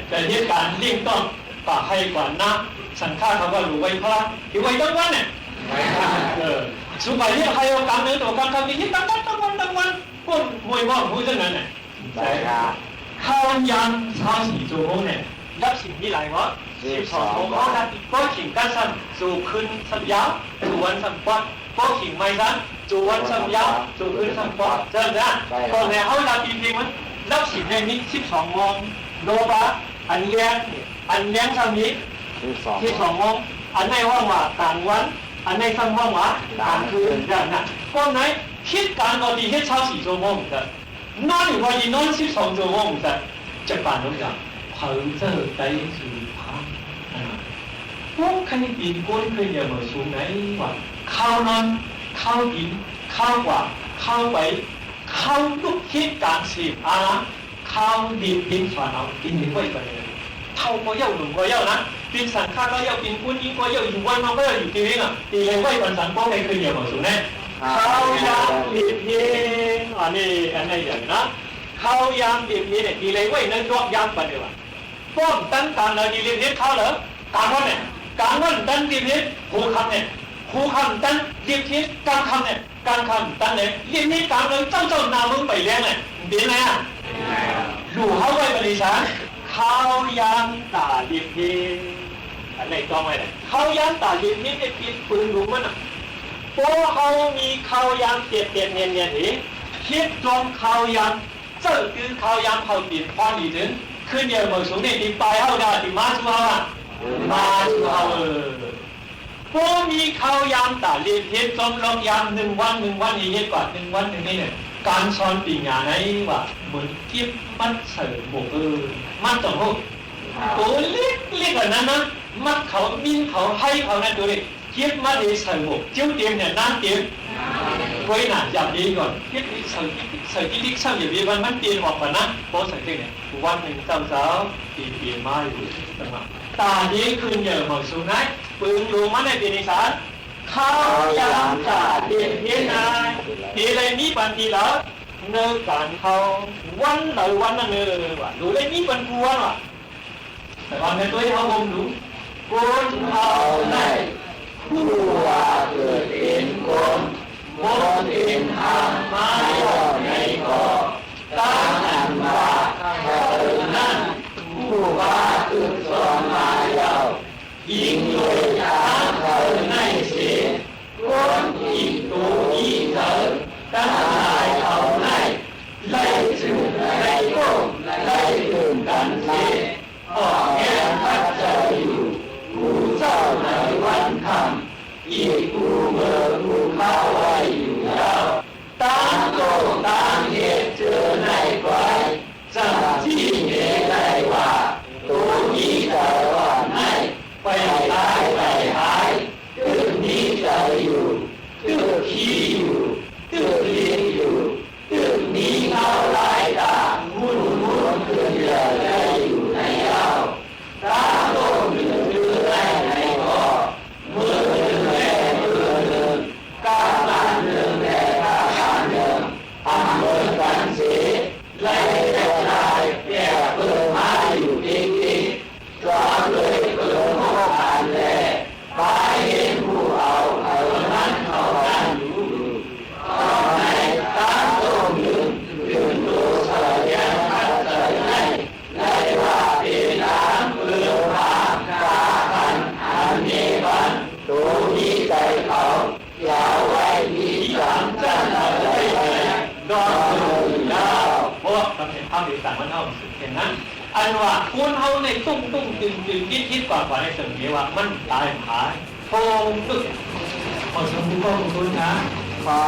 แต่เหตุก๋ารณ์เลี้ยงต้อง ปะไฮ่กวาดน้ำ สังฆะเขาว่าหลู่ไหว้พระ หรือไหว้ตึงวันเนี่ย เออ สุไปเฮ็ดไฮ่เอากลางเดือน เอากลางค่ำ เฮ็ดตึงวัน ตึงวัน ตึงวัน ก้นห้วยม่อง ฮู้จักนั้นน่ะ ใช่ครับ ข้าวยามซาวสี่ชั่วโมงเนี่ย ฮับศีลมีหลายบ่ สิบสอง สิบสองโมง เฮาฮับ ปอเข่งกั๋นซ้ำ สู่คืนซ้ำยาว สู่วันซ้ำปอด ปอเข่งใหม่ซ้ำ สู่วันซ้ำยาว สู่คืนซ้ำปอด ใจ้ไหมจ๊ะ ใช่ครับ ก็แลเฮาฮับเพียงมัน ฮับศีลเนี่ยมีสิบสองโมง โนบะ อันแลง อันแลงซ้ำมี สิบสอง สิบสองโมง อันไหนฮ้องว่ากลางวัน อันไหนซ้ำฮ้องว่ากลางคืน กลางคืน ใจ้นะ ก็ไหน เหตุก๋ารณ์ก็ดี เฮ็ดซาวสี่ชั่วโมงจ้ะ นอนอยู่ว่าดี นอนสิบสองชั่วโมงจ้ะ จะปานนั้นจ้ะ เผลอเจ้อใจ๋สู่พระ อ่า พวกใค่เป๋นคนขึ้นเหยียบเหมาสูงไหนวะ ข้าวนอน ข้าวกิ๋น ข้าวกวาด ข้าวไป ข้าวลุก เหตุก๋ารณ์เสพอาหาร ข้าวเบียดเบียนฝันเอา กิ๋นไหว้ไปเลย เฒ่าก็เย้า หนุ่มก็เย้านะ เป๋นสังฆะก็เย้า เป๋นคนอิงก็เย้า อยู่วัดนอกก็เย้า อยู่ตี้ไหนน่ะ ตี้ไหนไหว้ปันสัง ปอใค่ขึ้นเหยียบเหมาสูงเนี่ย ข้าวยามเบียดเบียน อันนี้ อันนี้ใหญ่นะ ข้าวยามเบียดเบียนเนี่ย ตี้ไหนไหว้ในดอกยามปันเดียวอะ ป้อมตันก๋างเลินตี้เลียกเฮ็ดข้าวเหรอ ก๋างวันเนี่ย ก๋างวันตันเลียกเฮ็ดหัวค่ำเนี่ย หัวค่ำตันเลียกเฮ็ดกลางค่ำเนี่ย กลางค่ำตันเนี่ย เลียกเฮ็ดก๋างเลิน เจ้าเจ้าหน้าเมืองไปแลงเนี่ย เป๋นไงอะ หลู่เฮาไหว้ปริสา ข้าวยามต๋าเลียกเฮ็ด อันไหนต้องไว้เนี่ย ข้าวยามต๋าเลียกเฮ็ดเนี่ย เป๋นปืนหลวงมันอะ ปอเฮามีข้าวยามเตียดเตียดเนียนเนียนเอ๋ เฮ็ดจอมข้าวยาม เจ้าคือข้าวยามเฮาเป๋นความดีเถิง ขึ้นเหยียบเหมาสูงเนี่ย ตี้ป๋ายเฮาดา ตี้มาสู่เฮาอะ มาสู่เฮา เออ ปอมีข้าวยามต๋าเลียกเฮ็ดจอมลอกยาม นึ่งวันนึ่งวันนี่เฮ็ดกว่า นึ่งวันนึ่งนี่เนี่ย ก๋านสอนปิญญาไหนวะ เหมือนเก็บมัดใส่หมวก เออ มัดต้องฮู้ ตั๋วเล็กๆ อันนั้นนะ มัดเขา มิ้นเขา ไฮเขานะ ตั๋วเล็ก เก็บมัดใส่หมวก เจียวเตียมเนี่ย น้ำเตียม ไว้น่ะ อย่าเบียดก่อน เก็บใส่ ใส่ตี้ลิก ใส่ตี้ลิก ใส่อย่าเบียดมัน มันเตียนออกก่อนนะ ปอใส่เตียมเนี่ย วันนึ่งเจ้าเจ้า ตี้เตียนมาอยู่ จังหวะ ต๋าเลียกขึ้นเหยียบเหมาสูงไหน ปืนหลวงมันได้เป๋นอีสาน ข้าวยามต๋าเลียกเฮ็ดนา ตี้ไหนมีปันตี้เหลอ ในก๋านข้าว วันไหนวันนั้นเออวะ หลู่ได้มีปันกูวันวะ วันในตั๋วเฮาบ่มดู คนเฮาไหน ผู้ว่าเกิดเป๋นคน บ่เป๋นธรรมมาเยียะในก่อ ต๋ามอันว่าเฮานั้น ผู้ว่าเกิดสอนมาเยียะ อิงโดยต๋ามเฮาในเส คนตี้โตมีเถิงตังหลายเฮาใน ไล่จื้อไล่ก้มไล่ตื่นกั๋นเส ออกแฮงขัดใจ๋อยู่ กู้เจ้าในวันค่ำ อีกกู้เมื่อกู้คาวไว้อยู่เยียะ ต๋างโต้งต๋างเหตุเจอในไกว จั่งซี้เฮได้ว่า โตมีเถิงว่าใน ไปต๋ายไปหาย ตึกมีเถิงอยู่ ตึกขี้อยู่ ตึกเลียกอยู่ ตึกมีเฮาหลายต๋า มุ่นมุ่นขึ้นเยียะได้อยู่ในเย้า ต๋างโต้งถือถือได้ในก่อ เมื่อถือแลเมื่อ ว่าคนเฮาเนี่ยตุ้งๆ ตึงๆ กึ๊ดๆ กว่าๆ ในตึงนี้ว่ามันต๋ายผาทองตึก ขอเชิญคุณพ่อคุณนะ ขอ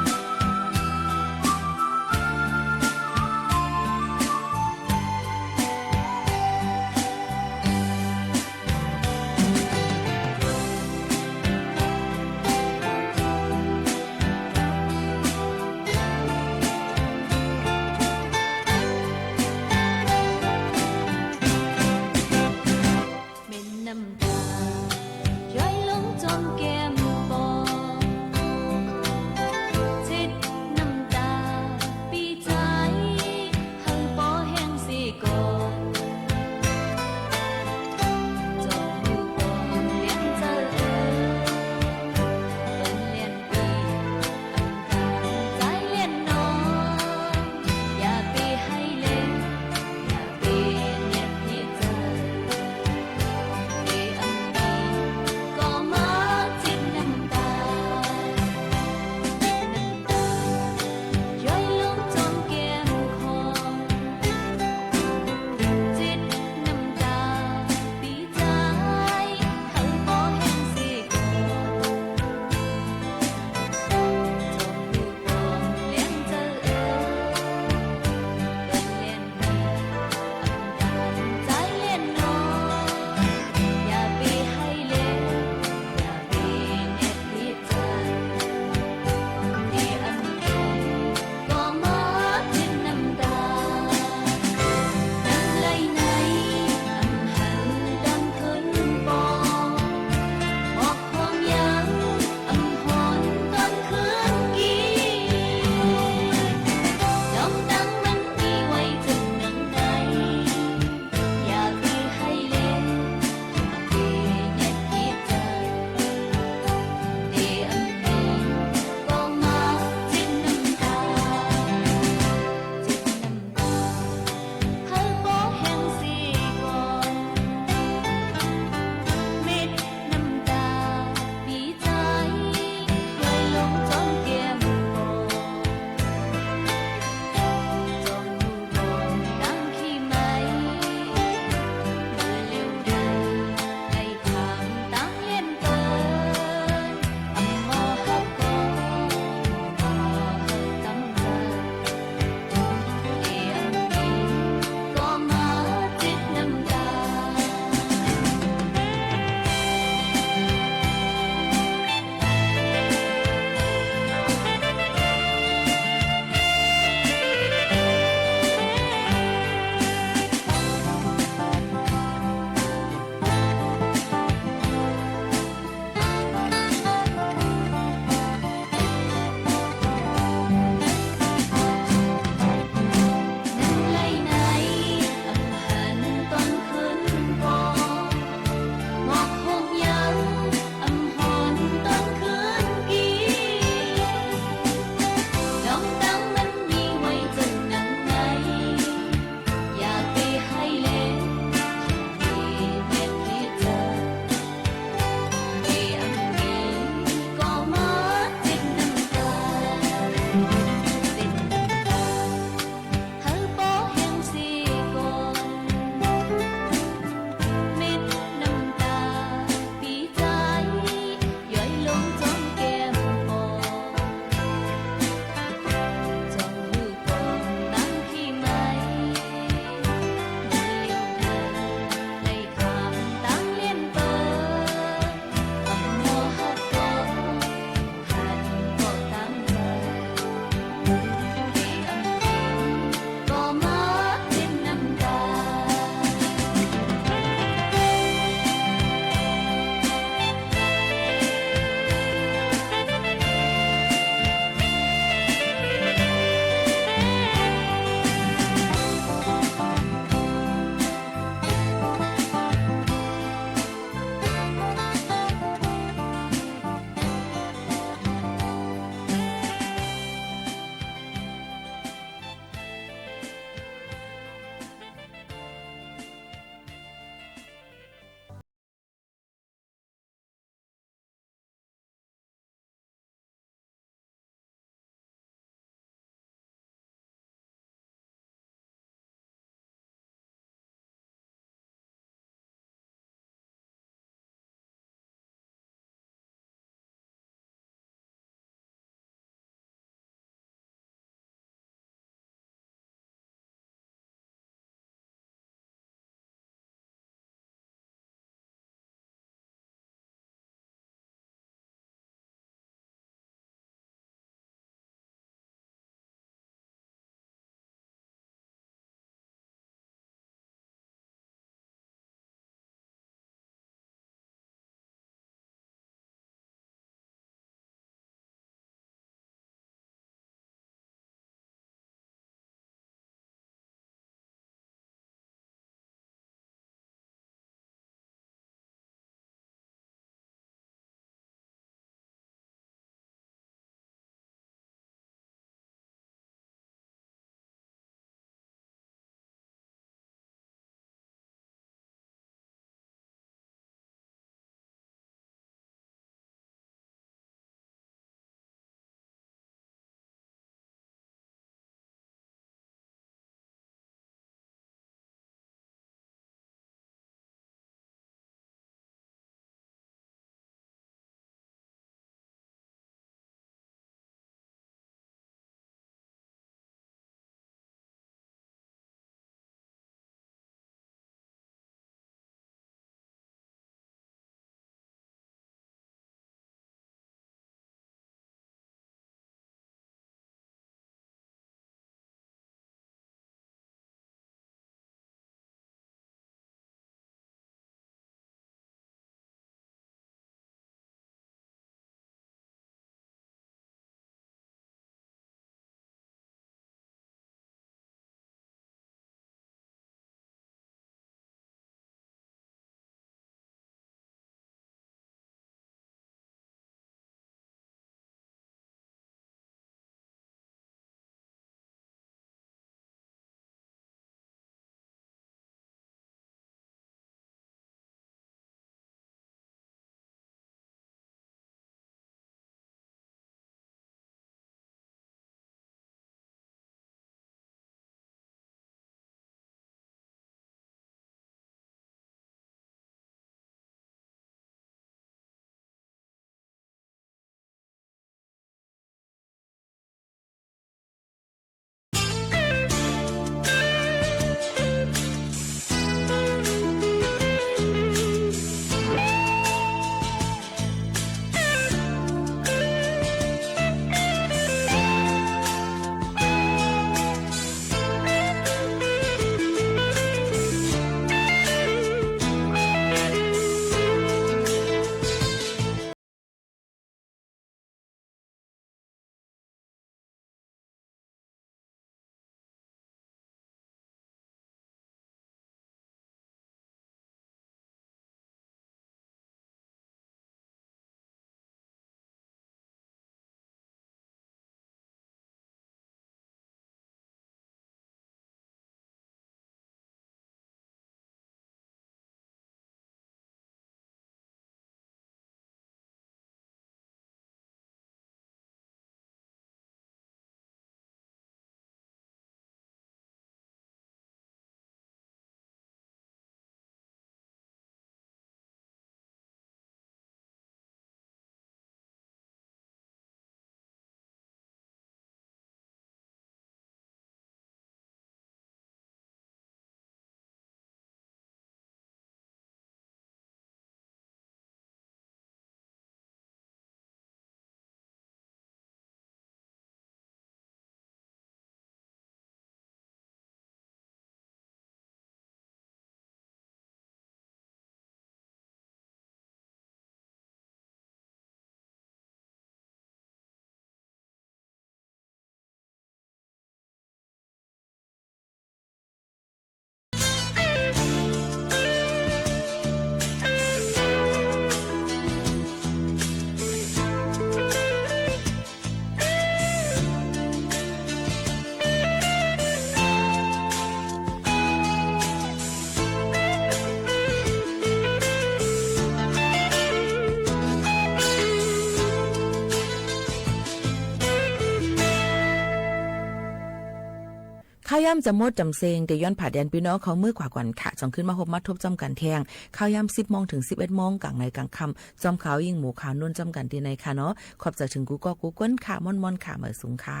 ข่าวยามจะหมดจ๋ำเซ็ง เตียวย้อนผ่าแดนปี้น้องเขาเมื่อกว่าก่อนค่ะ จ่องขึ้นมาพบมาทบจ้ำกั๋นแท่ง ข่าวยามสิบโมงเถิงสิบเอ็ดโมง ก๋างในก๋างค่ำ จ้อมข่าวยิ่งหมู่ข่าวนุ่นจ้ำกั๋นตี้ในค่ะเนาะ ขอบใจ๋เถิงกู้ก๊อกกู้ก้นค่ะ ม่วนๆ ค่ะ หมายสูงค่ะ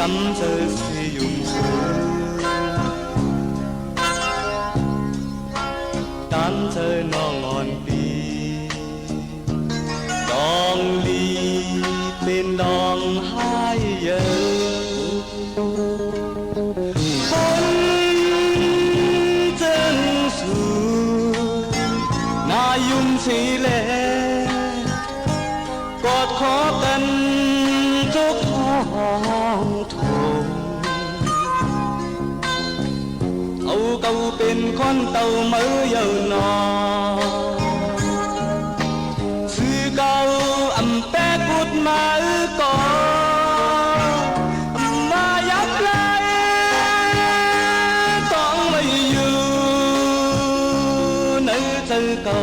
ต๋ามเจอเซยุง ต๋ามเจอน้องอ่อนปี้ ดองลีเป๋นดองฮ้ายเยอะ คนเจิงสู หน้ายุ่มสีแล กอดคอกั๋นจุกห้องโถง เอาเก่าเป๋นควันเต้าเมื่อเยาว์นอ ซื่อเก่าอำแป๊กุดมาก่อ มายับไล่ ต้องไว้อยู่ในใจ๋เก่า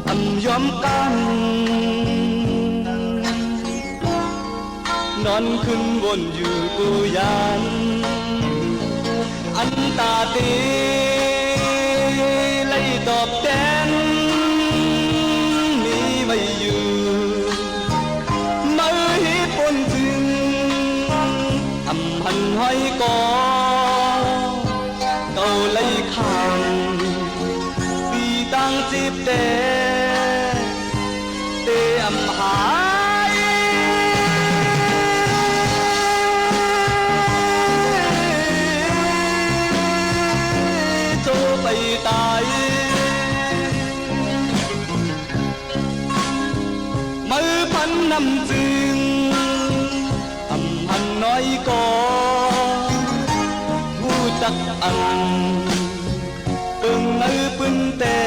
อำยอมกั๋น นอนขึ้นวนอยู่กู้ยาม อันต๋าเตไล่ตอบแตน มีไว้อยู่ เมื่อฮีปนจึง อำหันห้อยก่อ เก่าไล่ข้าม ตี้ตางจิ๊บแต๊ เตอำหาย โจไปต๋าย เมื่อพันนำจึง อำหันน้อยก่อ ฮู้จักอัน เปิงในปืนแต๊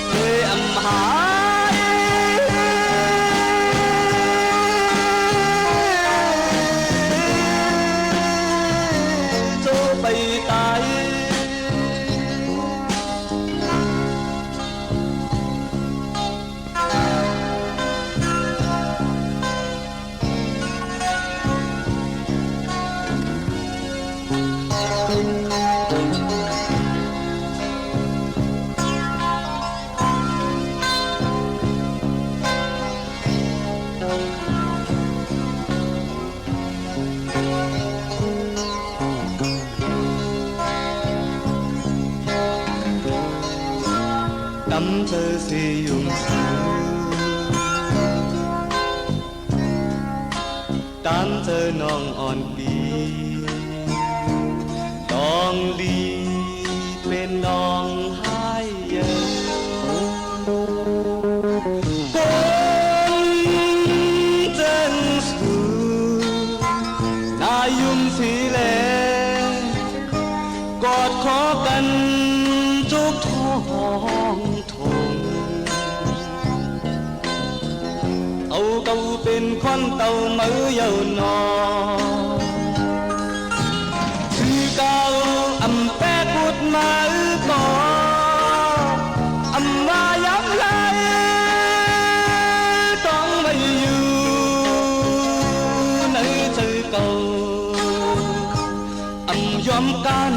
เตอำหาย โจไปต๋าย ต๋ามเจอเซยุง ต๋ามเจอน้องอ่อนปี้ ดองลีเป๋นดองฮ้ายเยอะ คนเจิงสู หน้ายุ่มสีแล กอดคอกั๋นจุกท้อง โถง เอาเก่าเป๋นควันเต้าเมื่อเยาว์นอ ซื่อเก่าอำแป๊กุดมาก่อ อำว่ายับไล่ ต้องไว้อยู่ในใจ๋เก่า อำยอมกั๋น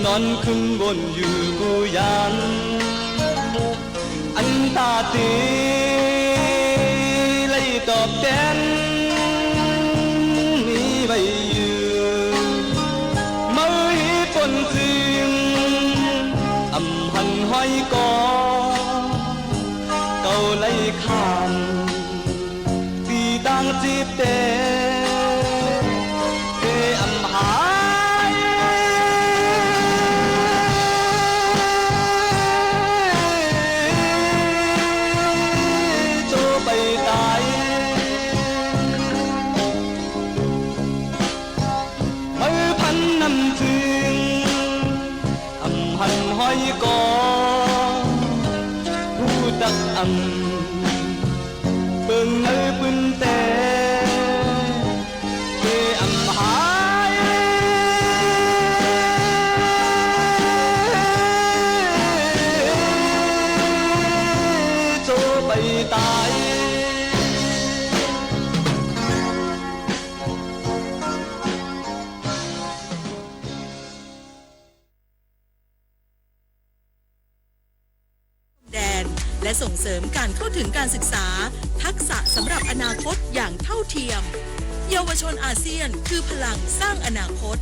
นอนขึ้นวนอยู่กู้ยาม อันต๋าเตไล่ตอบแตน มีไว้อยู่ เมื่อฮีปนจึง อำหันห้อยก่อ เก่าไล่ข้าม ตี้ตางจิ๊บแต๊ เตอำหาย โจ อันเปิงในปืนแต่เกอำหายโจไปต๋าย แดน และส่งเสริมการเข้าถึงการศึกษา ทักษะสำหรับอนาคตอย่างเท่าเทียม เยาวชนอาเซียนคือพลังสร้างอนาคต